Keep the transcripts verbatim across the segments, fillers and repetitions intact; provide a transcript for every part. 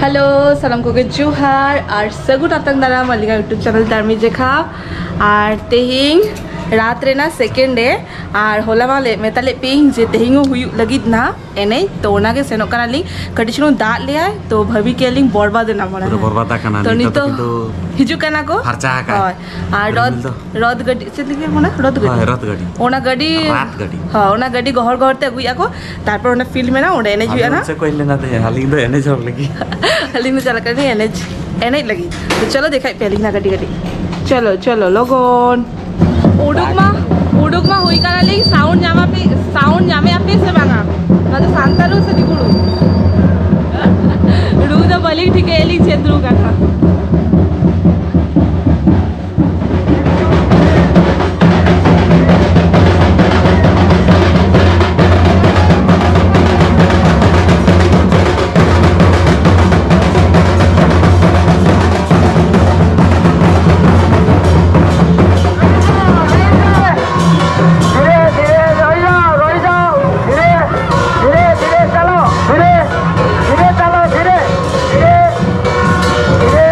Hello, ᱥᱟᱱᱟᱢ ᱠᱚᱜᱮ ᱡᱚᱦᱟᱨ ᱟᱨ ᱥᱟᱹᱜᱩᱱ ᱟᱛᱟᱝ ᱫᱟᱨᱟᱢ ᱟᱹᱞᱤᱧᱟᱜ YouTube ᱪᱮᱱᱮᱞ ᱫᱟᱨᱢᱤ ᱡᱮᱠᱷᱟ᱾ ᱟᱨ ᱛᱮᱦᱮᱧ ᱨᱟᱛ ᱨᱮᱱᱟᱜ ᱥᱮᱠᱮᱱᱰ ᱰᱮ, ᱟᱨ ᱦᱚᱞᱟ ᱢᱟ ᱞᱮ ᱢᱮᱛᱟ ᱞᱮᱫ ᱯᱮᱭᱟᱹᱧ ᱡᱮ ᱛᱮᱦᱮᱧ ᱦᱚᱸ ᱦᱩᱭᱩᱜ ᱞᱟᱹᱜᱤᱫ ᱱᱟ ᱮᱱᱮᱡ, ᱛᱚ ᱚᱱᱟᱜᱮ ᱥᱮᱱᱚᱜ ᱠᱟᱱᱟᱞᱤᱧ᱾ ᱠᱟᱹᱴᱤᱡ ᱪᱩᱞᱩᱝ ᱫᱟᱜ ᱞᱮᱭᱟᱭ, ᱛᱚ ᱵᱷᱟᱹᱵᱤ ᱠᱮᱭᱟᱞᱤᱧ ᱵᱚᱨᱵᱟᱫ ᱮᱱᱟ ᱢᱚᱱᱮ ᱯᱩᱨᱟᱹ ᱦᱚᱭ᱾ ᱵᱚᱨᱵᱟᱫ ᱟᱠᱟᱱᱟ᱾ ᱛᱚ ᱱᱤᱛᱚᱜ ᱫᱚ ᱱᱤᱛᱚᱜ ᱠᱤᱱᱛᱩ ᱦᱤᱡᱩᱜ ᱠᱟᱱᱟ ᱠᱚ᱾ ᱯᱷᱟᱨᱪᱟ ᱟᱠᱟᱱ᱾ ᱦᱳᱭ, ᱟᱨ ᱨᱤᱢᱤᱞ ᱨᱚᱛ ᱫᱚ ᱨᱚᱛ ᱜᱟᱹᱰᱤ ᱪᱮᱫ ᱞᱟᱹᱜᱤᱫ ᱢᱟᱱᱮ ᱨᱚᱛ ᱜᱟᱹᱰᱤ? ᱦᱳᱭ, ᱨᱚᱛ ᱜᱟᱹᱰᱤ᱾ ᱚᱱᱟ ᱜᱟᱹᱰᱤ ᱨᱟᱛ ᱜᱟᱹᱰᱤ᱾ ᱦᱳᱭ, ᱚᱱᱟ ᱜᱟᱹᱰᱤ ᱜᱚᱦᱚᱲ ᱜᱚᱦᱚᱲ ᱛᱮ ᱟᱹᱜᱩᱭᱮᱫᱼᱟ ᱠᱚ, ᱛᱟᱨᱯᱚᱨ ᱚᱱᱟ ᱯᱷᱤᱞᱰ ᱢᱮᱱᱟᱜᱼᱟ, ᱚᱸᱰᱮ ᱮᱱᱮᱡ ᱟᱫᱚ ᱦᱩᱭᱩᱜᱼᱟ ᱱᱟᱜ᱾ ᱪᱮᱫ ᱠᱚ ᱦᱮᱡ ᱞᱮᱱᱟ ᱛᱮ? ᱟᱹᱞᱤᱧ ᱫᱚ ᱮᱱᱮᱡ ᱦᱚᱲ ᱞᱟᱹᱜᱤᱫ᱾ ᱟᱹᱞᱤᱧ ᱫᱚ ᱪᱟᱞᱟᱜ ᱠᱟᱱᱟᱞᱤᱧ ᱮᱱᱮᱡ, ᱮᱱᱮᱡ ᱞᱟᱹᱜᱤᱫ᱾ ᱛᱚ ᱪᱚᱞᱚ ᱫᱮᱠᱷᱟᱭ ᱯᱮᱭᱟᱞᱤᱧ ᱱᱟ ᱜᱟᱹᱰᱤ ᱜᱟᱹᱰᱤ᱾ ᱪᱚᱞᱚ ᱪᱚᱞᱚ ᱞᱚᱜᱚᱱ᱾ ᱩᱰᱩᱠ ᱢᱟ, ᱩᱰᱩᱠ ᱢᱟ ᱦᱩᱭ ᱠᱟᱱᱟᱞᱤᱧ, ᱥᱟᱣᱩᱱᱰ ᱧᱟᱢ ᱟᱯᱮ, ᱥᱟᱣᱩᱱᱰ ᱧᱟᱢᱮ ᱟᱯᱮ ᱥᱮ ᱵᱟᱝᱟ? ᱱᱚᱣᱟ ᱫᱚ ᱥᱟᱱᱛᱟᱲ ᱨᱩ ᱥᱮ ᱫᱤᱠᱩ ᱨᱩ? ᱨᱩ ᱫᱚ ᱵᱟᱹᱞᱤᱧ ᱴᱷᱤᱠᱟᱹᱭᱮᱫ ᱞᱤᱧ ᱪᱮᱫ ᱨᱩ ᱠᱟᱱᱟ᱾ धीरे धीरे रही जाओ, रही जाओ, धीरे धीरे धीरे चलो, धीरे धीरे चलो, धीरे धीरे धीरे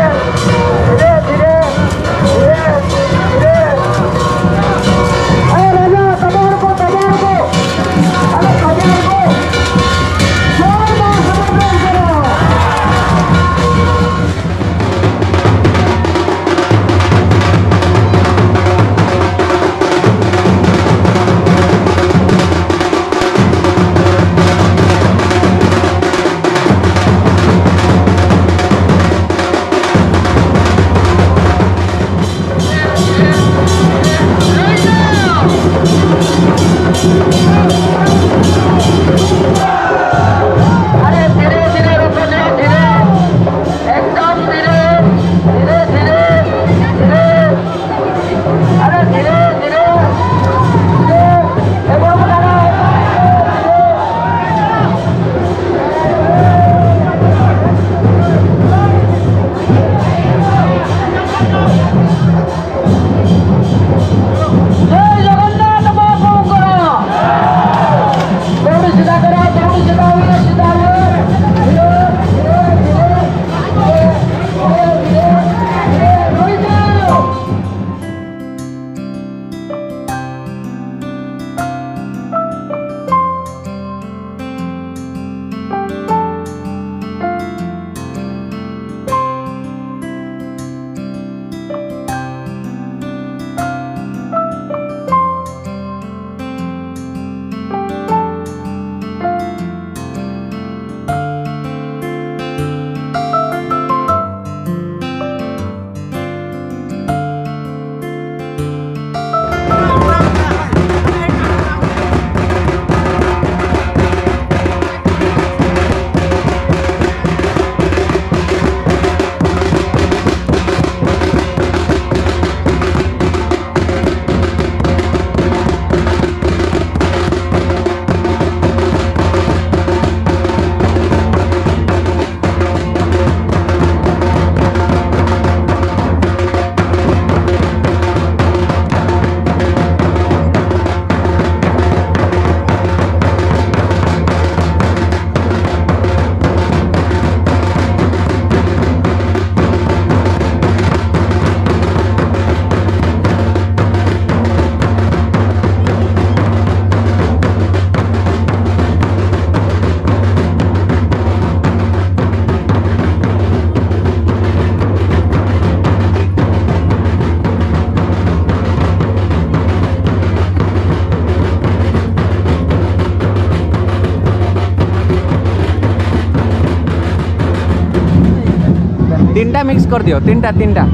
तीनटा मिक्स कर दियो, तीनटा, तीनटा।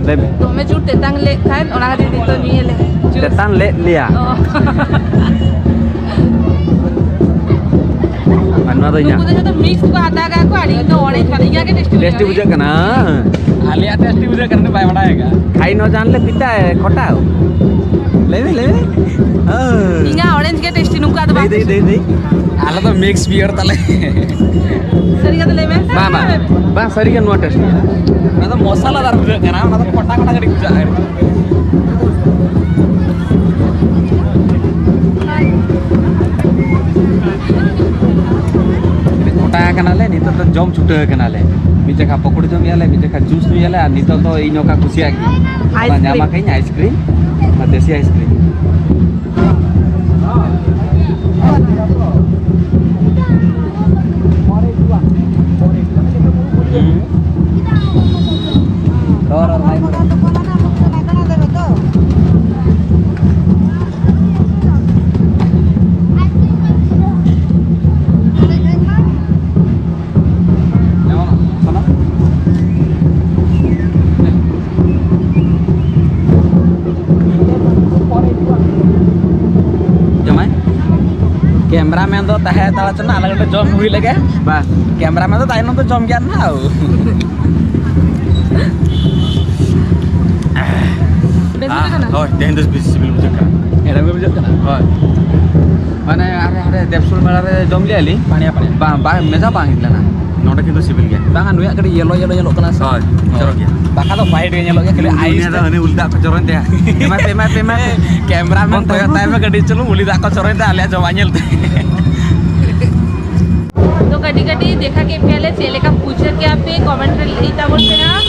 ᱞᱟᱹᱭ ᱢᱮ᱾ ᱫᱚᱢᱮ ᱡᱳᱨ ᱛᱮᱛᱟᱝ ᱞᱮᱫ ᱠᱷᱟᱱ, ᱚᱱᱟ ᱠᱷᱟᱹᱛᱤᱨ ᱱᱤᱛᱚᱜ ᱧᱩᱭᱟᱞᱮ ᱡᱩᱥ᱾ ᱛᱮᱛᱟᱝ ᱞᱮᱫ ᱞᱮᱭᱟ᱾ ᱚ᱾ ᱟᱨ ᱱᱚᱣᱟ ᱫᱚ ᱤᱧᱟᱹᱜ᱾ ᱩᱱᱠᱩ ᱫᱚ ᱡᱚᱛᱚ ᱢᱤᱠᱥ ᱠᱚ ᱦᱟᱛᱟᱣ ᱠᱟᱜ ᱠᱚ, ᱟᱨ ᱤᱧ ᱫᱚ ᱚᱨᱮᱧᱡᱽ ᱠᱟᱞᱟᱨ, ᱤᱧᱟᱹᱜ ᱜᱮ ᱴᱮᱥᱴᱤ ᱵᱩᱡᱷᱟᱹᱜ ᱠᱟᱱᱟ᱾ ᱟᱞᱮᱭᱟᱜ ᱴᱮᱥᱴᱤ ᱵᱩᱡᱷᱟᱹᱜ ᱠᱟᱱᱟ, ᱩᱱᱤ ᱵᱟᱭ ᱵᱟᱲᱟᱭ ᱟᱠᱟᱫᱼᱟ᱾ ᱠᱷᱟᱭ ᱱᱚ ᱡᱟᱱ ᱞᱮ ᱯᱤᱛᱟ ᱦᱮ ᱠᱷᱚᱴᱟ᱾ ᱞᱟᱹᱭ ᱢᱮ, ᱞᱟᱹᱭ ᱢᱮ᱾ ᱦᱮᱸ᱾ ᱤᱧᱟᱹᱜ ᱚᱨᱮᱧᱡᱽ ᱜᱮ ᱴᱮᱥᱴᱤ, ᱱᱩᱠᱩᱣᱟᱜ ᱫᱚ ᱵᱟᱝ ᱫᱮᱭ, ᱴᱮᱥᱴᱤ᱾ ᱫᱮᱭ, ᱫᱮᱭ᱾ ᱟᱞᱮ ᱫᱚ ᱢᱤᱠᱥ ᱵᱤᱭᱟᱨ ᱛᱟᱞᱮ᱾ ᱥᱟᱹᱨᱤ ᱠᱟᱛᱷᱟ ᱞᱟᱹᱭ ᱢᱮ᱾ ᱵᱟᱝ, ᱵᱟᱝ᱾ ᱵᱟᱝ, ᱥᱟᱹᱨᱤ ᱜᱮ ᱱᱚᱣᱟ ᱴᱮᱥᱴ᱾ ᱚᱱᱟ ᱫᱚ ᱢᱚᱥᱟᱞᱟᱫᱟᱨ ᱵᱩᱡᱷᱟᱹᱜ ᱠᱟᱱᱟ, ᱚᱱᱟ ᱫᱚ ᱠᱷᱚᱴᱟ ᱠᱷᱚᱴᱟ ᱠᱟᱹᱴᱤᱡ ᱵᱩᱡᱷᱟᱹᱜᱼᱟ ᱟᱨᱠᱤ᱾ ᱠᱷᱚᱴᱟ ᱟᱠᱟᱱᱟᱞᱮ, ᱱᱤᱛᱚᱜ ᱫᱚ ᱡᱚᱢ ᱪᱷᱩᱴᱟᱹᱣ ᱟᱠᱟᱱᱟᱞᱮ᱾ ᱢᱤᱫ ᱡᱟᱭᱜᱟ ᱯᱚᱠᱳᱲᱤ ᱡᱚᱢ ᱭᱟᱞᱮ, ᱢᱤᱫ ᱡᱟᱭᱜᱟ ᱡᱩᱥ ᱧᱩᱭᱟᱞᱮ, ᱟᱨ ᱱᱤᱛᱚᱜ ᱫᱚ ᱤᱧ ᱚᱠᱟ ᱠᱩᱥᱤᱭᱟᱜ ᱜᱮ, ᱚᱱᱟ ᱟᱭᱤᱥᱠᱨᱤᱢ᱾ ᱧᱟᱢ ᱟᱠᱟᱧ ᱟᱭᱤᱥᱠᱨᱤᱢ, ᱚᱱᱟ ᱫᱮᱥᱤ ᱟᱭᱤᱥᱠᱨᱤᱢ᱾ ᱦᱩᱸ᱾ ᱨᱚ, ᱨᱚ, ᱨᱚ᱾ ᱡᱚᱢᱟᱭ? ᱠᱮᱢᱨᱟᱢᱮᱱ ᱫᱚ ᱛᱟᱦᱮᱸ ᱦᱟᱛᱟᱲ ᱦᱚᱪᱚᱱᱟ, ᱟᱞᱮ ᱜᱮᱞᱮ ᱡᱚᱢ ᱦᱩᱭ ᱞᱮᱜᱮ᱾ ᱵᱟᱥ᱾ ᱠᱮᱢᱨᱟᱢᱮᱱ ᱫᱚ ᱛᱟᱭᱱᱚᱢ ᱛᱮ ᱡᱚᱢ ᱜᱮᱭᱟ ᱱᱟᱦᱟᱜ᱾ ᱵᱮᱥ ᱵᱩᱡᱷᱟᱹᱜ ᱠᱟᱱᱟ? ᱦᱳᱭ, ᱛᱮᱦᱮᱧ ᱫᱚ ᱵᱮᱥ ᱥᱤᱵᱤᱞ ᱵᱩᱡᱷᱟᱹᱜ ᱠᱟᱱᱟ᱾ ᱦᱮᱲᱮᱢ ᱜᱮ ᱵᱩᱡᱷᱟᱹᱜ ᱠᱟᱱᱟ? ᱦᱳᱭ᱾ ᱢᱟᱱᱮ, ᱟᱨᱮ, ᱦᱟᱸᱰᱮ ᱫᱮᱵᱥᱩᱨ ᱢᱮᱞᱟ ᱨᱮ ᱡᱚᱢ ᱞᱮᱜᱼᱟ ᱞᱤᱧ᱾ ᱯᱟᱱᱤᱭᱟ, ᱯᱟᱱᱤᱭᱟ᱾ ᱵᱟᱝ, ᱵᱟᱝ, ᱢᱮᱡᱟ ᱵᱟᱝ ᱦᱮᱡ ᱞᱮᱱᱟ᱾ ᱱᱚᱰᱮ ᱠᱤᱱᱛᱩ ᱥᱤᱵᱤᱞ ᱜᱮᱭᱟ᱾ ᱵᱟᱝᱟ, ᱱᱩᱭᱟᱜ ᱠᱟᱹᱴᱤᱡ ᱭᱮᱞᱳ, ᱭᱮᱞᱳ ᱧᱮᱞᱚᱜ ᱠᱟᱱᱟ ᱥᱮ? ᱦᱳᱭ, ᱪᱚᱨᱚᱠ ᱜᱮᱭᱟ᱾ ᱵᱟᱠᱷᱟᱡ ᱫᱚ ᱦᱳᱣᱟᱭᱤᱴ ᱜᱮ ᱧᱮᱞᱚᱜ ᱜᱮᱭᱟ, ᱠᱷᱟᱹᱞᱤ ᱟᱭᱤᱥ ᱫᱩᱱᱤᱭᱟᱹ ᱛᱮ᱾ ᱨᱮ ᱦᱟᱹᱱᱤ ᱩᱞᱤ ᱫᱟᱜ ᱠᱚ ᱡᱚᱨᱚᱭᱮᱱ ᱛᱟᱭᱟ᱾ ᱮᱢᱟᱭ ᱯᱮ, ᱮᱢᱟᱭ ᱯᱮ, ᱮᱢᱟᱭ ᱯᱮ᱾ ᱠᱮᱢᱨᱟ ᱢᱮᱱ ᱵᱚᱱ ᱠᱚᱭᱚᱜ ᱛᱟᱭ ᱢᱮ, ᱠᱟᱹᱴᱤᱡ ᱪᱩᱞᱩᱝ ᱩᱞᱤ ᱫᱟᱜ ᱠᱚ ᱡᱚᱨᱚᱭᱮᱱ ᱛᱟᱭᱟ ᱟᱞᱮᱭᱟᱜ ᱡᱚᱢᱟᱜ ᱧᱮᱞ ᱛᱮ᱾ ᱛᱚ ᱠᱟᱹᱴᱤᱡ ᱠᱟᱹᱴᱤᱡ ᱫᱮᱠᱷᱟ ᱠᱮᱫ ᱯᱮᱭᱟᱞᱮ, ᱪᱮᱫ ᱞᱮᱠᱟ ᱵᱩᱡᱷᱟᱹᱣ ᱠᱮᱫᱟ ᱯᱮ? ᱠᱚᱢᱮᱱᱴ ᱨᱮ ᱞᱟᱹᱭ ᱛᱟᱵᱚᱱ ᱯᱮ ᱦᱟᱸᱜ᱾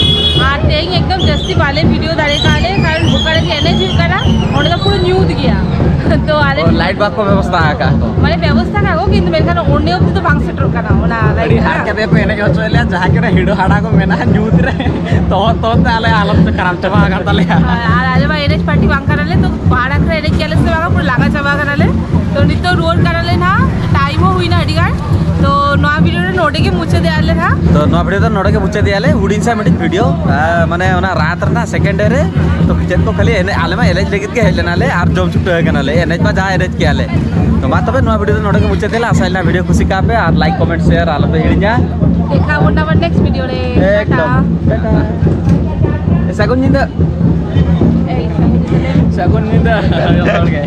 ᱟᱨ ᱛᱮᱦᱮᱧ ᱮᱠᱫᱚᱢ ᱡᱟᱹᱥᱛᱤ ᱵᱟᱞᱮ ᱵᱷᱤᱰᱤᱭᱳ ᱫᱟᱲᱮ ᱠᱟᱣᱫᱟ, ᱠᱟᱨᱚᱱ ᱵᱳᱠᱟᱨᱳ ᱡᱮ ᱮᱱᱮᱡ ᱦᱩᱭᱩᱜ ᱠᱟᱱᱟ, ᱚᱸᱰᱮ ᱫᱚ ᱯᱩᱨᱟᱹ ᱧᱩᱛ ᱜᱮᱭᱟ᱾ ᱛᱚ ᱟᱞᱮ ᱚ, ᱞᱟᱭᱤᱴ ᱵᱟᱠᱚ ᱵᱮᱵᱚᱥᱛᱷᱟ ᱟᱠᱟᱫ ᱠᱚ᱾ ᱢᱟᱱᱮ ᱵᱮᱵᱚᱥᱛᱷᱟ ᱠᱟᱜ ᱠᱚ, ᱠᱤᱱᱛᱩ ᱢᱮᱱᱠᱷᱟᱱ ᱚᱸᱰᱮ ᱚᱵᱫᱤ ᱫᱚ ᱵᱟᱝ ᱥᱮᱴᱮᱨᱚᱜ ᱠᱟᱱᱟ ᱚᱱᱟ ᱟᱹᱰᱤ ᱞᱟᱭᱤᱴ ᱦᱟᱨ ᱨᱮᱱᱟᱜ᱾ ᱠᱟᱛᱮ ᱠᱚ ᱮᱱᱮᱡ ᱦᱚᱪᱚᱭᱮᱫ ᱞᱮᱭᱟ, ᱡᱟᱦᱟᱸ ᱠᱚᱨᱮ ᱦᱤᱲᱚ ᱦᱟᱲᱟ ᱠᱚ ᱢᱮᱱᱟᱜᱼᱟ ᱧᱩᱛ ᱨᱮ, ᱛᱚᱦᱚᱫ ᱛᱚᱦᱚᱫ ᱛᱮ ᱟᱞᱮ ᱦᱟᱞᱚᱛ ᱫᱚ ᱠᱷᱟᱨᱟᱯ ᱪᱟᱵᱟ ᱟᱠᱟᱱ ᱛᱟᱞᱮᱭᱟ᱾ ᱦᱳᱭ, ᱟᱨ ᱟᱞᱮ ᱢᱟ ᱮᱱᱮᱡ ᱯᱟᱨᱴᱤ ᱵᱟᱝ ᱠᱟᱱᱟᱞᱮ, ᱛᱚ ᱵᱟᱦᱟᱨ ᱟᱠᱷᱲᱟ ᱮᱱᱮᱡ ᱠᱮᱭᱟᱞᱮ ᱥᱮ ᱵᱟᱝᱟ, ᱯᱩᱨᱟᱹ ᱞᱟᱸᱜᱟ ᱪᱟᱵᱟ ᱠᱟᱱᱟᱞᱮ᱾ ᱛᱚ ᱱᱤᱛᱚᱜ ᱨᱩᱣᱟᱹᱲ ᱠᱟᱱᱟᱞᱮ ᱱᱟᱦᱟᱜ, ᱴᱟᱭᱤᱢ ᱦᱚᱸ ᱦᱩᱭᱱᱟ ᱟᱹᱰᱤ ᱜᱟᱱ᱾ ᱛᱚ ᱱᱚᱣᱟ ᱵᱷᱤᱰᱤᱭᱳ ᱫᱚ ᱱᱚᱰᱮ ᱜᱮ ᱢᱩᱪᱟᱹᱫᱮᱜᱼᱟ ᱞᱮ ᱱᱟᱦᱟᱜ᱾ ᱛᱚ ᱱᱚᱣᱟ ᱵᱷᱤᱰᱤᱭᱳ ᱫᱚ ᱱᱚᱰᱮ ᱜᱮ ᱢᱩᱪᱟᱹᱫᱮᱜᱼᱟ ᱞᱮ, ᱦᱩᱰᱤᱧ ᱥᱟᱶ ᱢᱤᱫᱴᱤᱡ ᱵᱷᱤᱰᱤᱭᱳ, ᱟᱨ ᱢᱟᱱᱮ ᱚᱱᱟ ᱨᱟᱛ ᱨᱮᱱᱟᱜ ᱥᱮᱠᱮᱱᱰ ᱰᱮ ᱨᱮ᱾ ᱛᱚ ᱪᱮᱫ ᱠᱚ ᱠᱷᱟᱹᱞᱤ ᱮᱱᱮᱡ, ᱟᱞᱮ ᱢᱟ ᱮᱱᱮᱡ ᱞᱟᱹᱜᱤᱫ ᱜᱮ ᱦᱮᱡ ᱞᱮᱱᱟᱞᱮ ᱟᱨ ᱡᱚᱢ ᱪᱷᱩᱴᱟᱹᱣ ᱠᱟᱱᱟᱞᱮ, ᱮᱱᱮᱡ ᱢᱟ ᱡᱟ ᱮᱱᱮᱡ ᱠᱮᱜᱼᱟ ᱞᱮ᱾ ᱛᱚ ᱢᱟ ᱛᱚᱵᱮ ᱱᱚᱣᱟ ᱵᱷᱤᱰᱤᱭᱳ ᱫᱚ ᱱᱚᱰᱮ ᱜᱮ ᱢᱩᱪᱟᱹᱫ ᱮᱱᱟ, ᱟᱥᱟᱭᱟᱞᱮ ᱵᱷᱤᱰᱤᱭᱳ ᱠᱩᱥᱤ ᱠᱟᱜ ᱯᱮ ᱟᱨ ᱞᱟᱭᱤᱠ, ᱠᱚᱢᱮᱱᱴ, ᱥᱮᱭᱟᱨ ᱟᱞᱚ ᱯᱮ ᱦᱤᱲᱤᱧᱟ᱾ ᱫᱮᱠᱷᱟ ᱟᱵᱚᱱ ᱟᱵᱟᱨ ᱱᱮᱠᱥᱴ ᱵᱷᱤᱰᱤᱭᱳ ᱨᱮ᱾ ᱮᱠᱫᱚᱢ᱾ ᱴᱟᱴᱟ᱾ ᱴᱟᱴᱟ᱾ ᱥᱟᱹᱜᱩᱱ ᱧᱤᱫᱟᱹ᱾ ᱮᱭ, ᱥᱟᱹᱜᱩᱱ ᱧᱤᱫᱟᱹ᱾ ᱥᱟᱹᱜᱩᱱ ᱧᱤᱫᱟᱹ᱾ ᱡᱚᱛᱚ ᱦᱚᱲ ᱜᱮ᱾